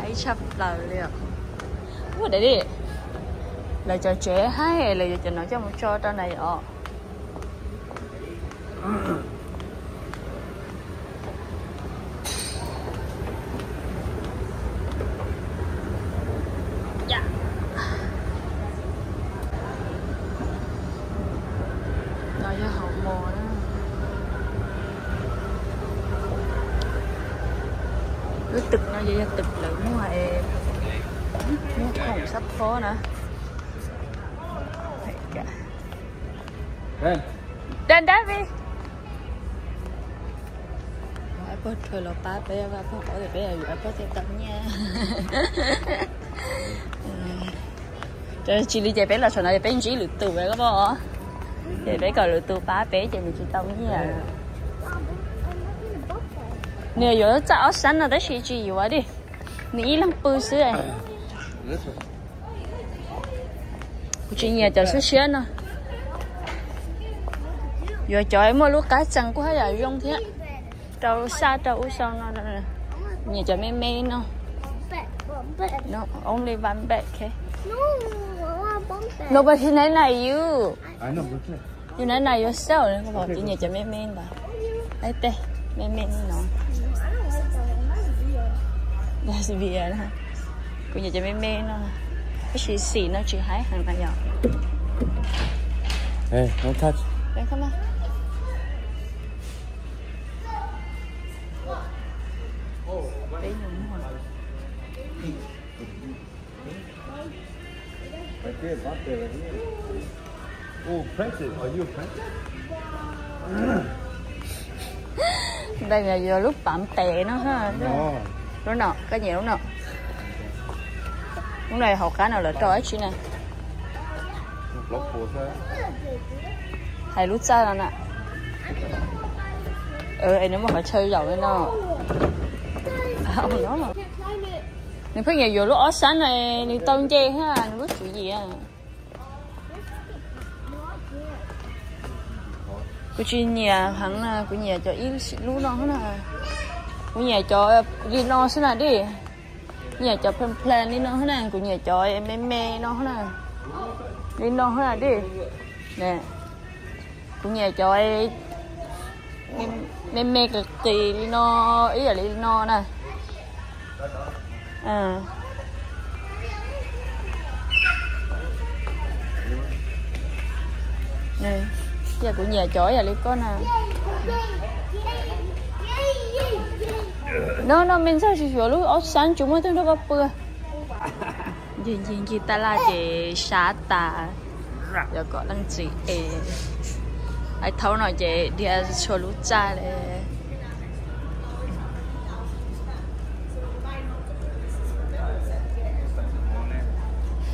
Ib tshaj plaws li os. Ua dai li, lawv cov tsev haib, lawv yuav cov no coj mus tso rau na yom. No yog hauv mall na. Lub twm no yog, yog twm lawv muag, muag khoom sab phob na. Dan Davi. Ib pog rhawv los pab peb, pab qhov tias peb yuav ib pog thiaj tau nyiaj. Tsis li ces peb los saum no ces peb ntsib lwm tus koj pom, ces peb kom lwm tus pab peb ces nws tsis tau nyiaj. Nws yuav lub txaj ob sab no tab sis tsis yuav li, nws ib leeg pw xwb. Kuv tsis nyiam cov siab siab no. Yuav cov muaj lub qab txee kuj haj yam zoo thiab. Rau xaj rau ub sau no. Nyiam cov me me no. Only one bag, okay? No, but he nice like you. You nice like yourself. Kuv nyiam cov me me ntawd. Ib teg me me no. Kuv nyiam cov me me no. Tab sis xim no tsis haib heev na yom. Peb nyuam muag. Ntawm no yuav lub pam tes no. Lub no, koj nyiam lub no? Lub no hauv qab no lawv rau dab tsi na? Hais lub txaj no na. Es nws muaj qhov chaw zaum li no. Nws pheej yuav yuav lub ob sab no, nws tau nce thiab nws lub tswv yim. Kuv tsis nyiam heev na, kuv nyiam cov ib lub no na. Kuv nyiam cov li no xwb na dij. Nyiam cov plan plan li no na, kuv nyiam cov me me no na. Li no na dij. Kuv nyiam cov me me qis qis li no, ib yam li no na. Yog kuv nyiam cov ib yam li koj na. No no, me ntxawg tsis yuav lub ob sab, tsis muaj twg nrog koj pw. Ncig ncig ncig tab laj ces sab tas, yuav kom leej txiv es. Ais thaub no ces dhia txhua lub txaj li.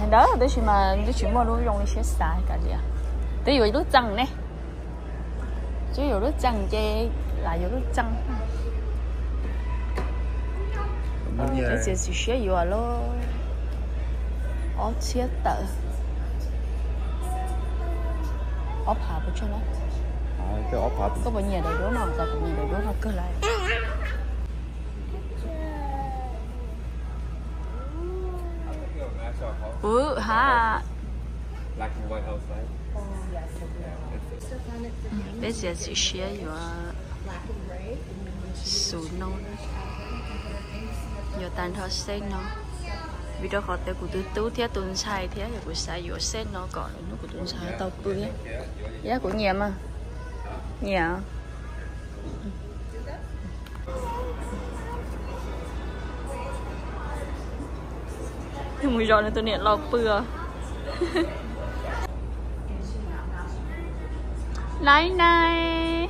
Ntawd tab sis mas twb tsis muaj lub zoo li siab xav kav liam. Twb yuav lub txeeg ne. Twb yuav lub txeeg ces lam yuav lub txeeg. Peb txiav txim siab yuav lub ob txhiab tawm. Ob phav puas tsawg na? Koj puas nyiam daim duab no? Cas kuv nyiam daim duab no kawg lawm. Ub ha. Peb txiav txim siab yuav xus no, yuav tag nrho set no, vim rau qhov tias kuv tus tub thiab tus ntxhais thiab, yog kuv xav yuav set no kom hnub kuv tus ntxhais tau pw thiab. Yog kuv nyiam mas, nyiam. Mus zov nws tus niam laus pw os. Laib nai.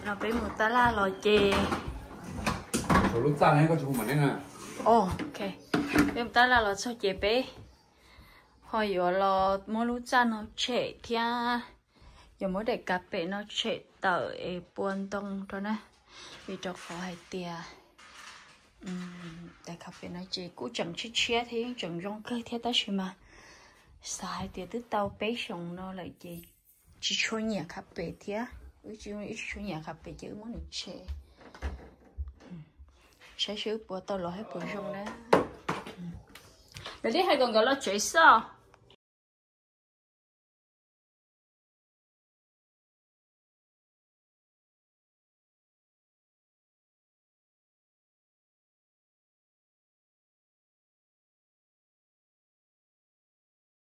No peb mus tab laj los ces, peb mus tab laj los txog ces peb ho yuav los muab lub txaj no tshem thiab, yuav muab daim kav pem no tshem tawm es pua ntoo rau na, vim rau qhov hais tias daim kav pem no ces kuj tseem tshiab tshiab thiab yeej tseem zoo kawg thiab tab sis mas xav hais tias twb tau peb xyoos no lawm ces tsis tshua nyiam kav pem thiab. Wb tsis, wb tsis tshua nyiam qhov pem ces wb muab nws tshem. Saib seb wb puas tau los thiab puas zoo na. Lawv twb hais kom nkawd los tsev xwb.